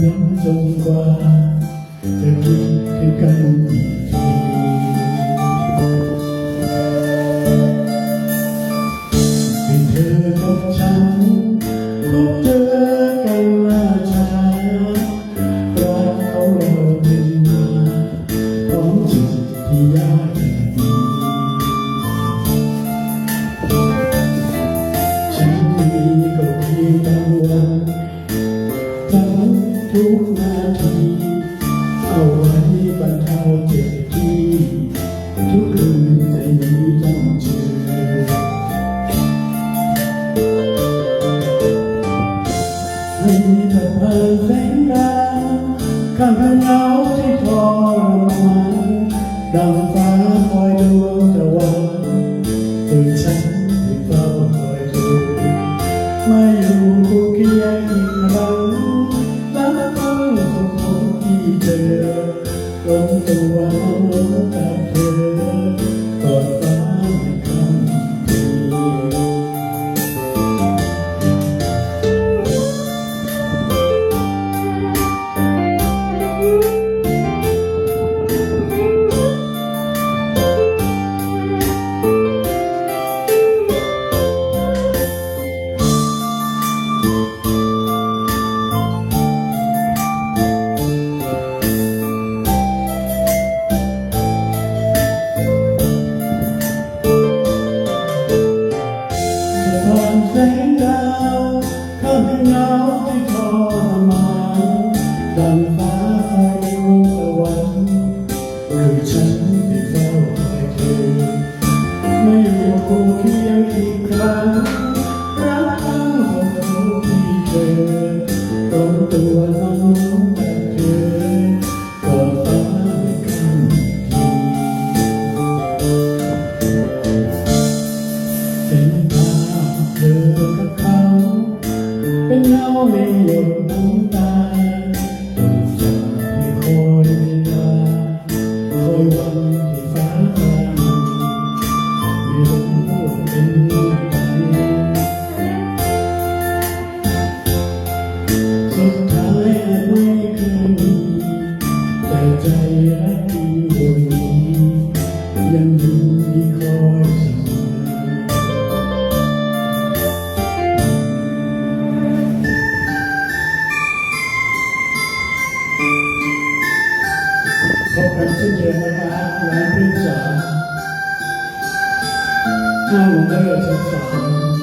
ນັ້ນ ຈົນກວ່າຈະຄິດຄືກັນອີກທີ ໃຫ້ເທີກັບສັນພົບເຈີກັນລາຊາ ກວ່າເຂົາເລົ່າເປັນມາຂອງຈິດທີ່ຢາກດີ ສັນນີ້ກໍພຽງບາງວັນ ທັງທຸກນາທີ ເອົາໄວ້ບັນເທົາເຈັບທີ່ ທຸກຄືນໃຈມີຕ້ອງເຈີ ໃຫ້ຕັດຜ່ານແສງດາວ ຂ້າມເຫືອເຫງົາທີ່ທໍລະມານ ດັ່ງຟ້າຄອຍດວງຕາວັນ ຄືສັນທີ່ເຝົ້າຄອຍເທີ ມາຢູ່ຄູ່ຄຽງອີກຄັ້ງ ລັບຟັງທຸກທຸກທີ່ເຈີ ລົງຕົວເອົານອນກັບເທີ ກອດຟ້າໃນຄ່ຳຄືນ ຜ່ານແສງດາວ ຂ້າມເຫືອເຫງົາທີ່ທໍລະມານ ດັ່ງຟ້າຄອຍດວງຕາວັນ ຄືສັນທີ່ເຝົ້າຄອຍເທີ ມາຢູ່ຄູ່ຄຽງອີກຄັ້ງ ຮັກທັງຄົນທີ່ເຈີ ຕົງຕົວນອນກັບເທີ ກອດຟ້າໃນຄ່ຳຄືນ ເປັນພາບເທີກັບເຂົາ ເປັນເງົາໃນຫຍົດນ້ຳຕາ ຕົກຈາກທີ່ຄອຍເວລາ ຄອຍວັນທີ່ຟ້າບາງ ບໍ່ຮູ້ວ່າເປັນໄປ ສຸດທ້າຍອາດໄມ່ຄືນມີ ແຕ່ໃຈຮັກທີ່ບໍ່ມີ ຍັງຢູ່ທີ່ຄອຍສະເໝີ ພົບກັນເຊັ່ນເດີມນະຄະ ຫຼານເພັນສາ ຫ້າມເດີທັງສາມ.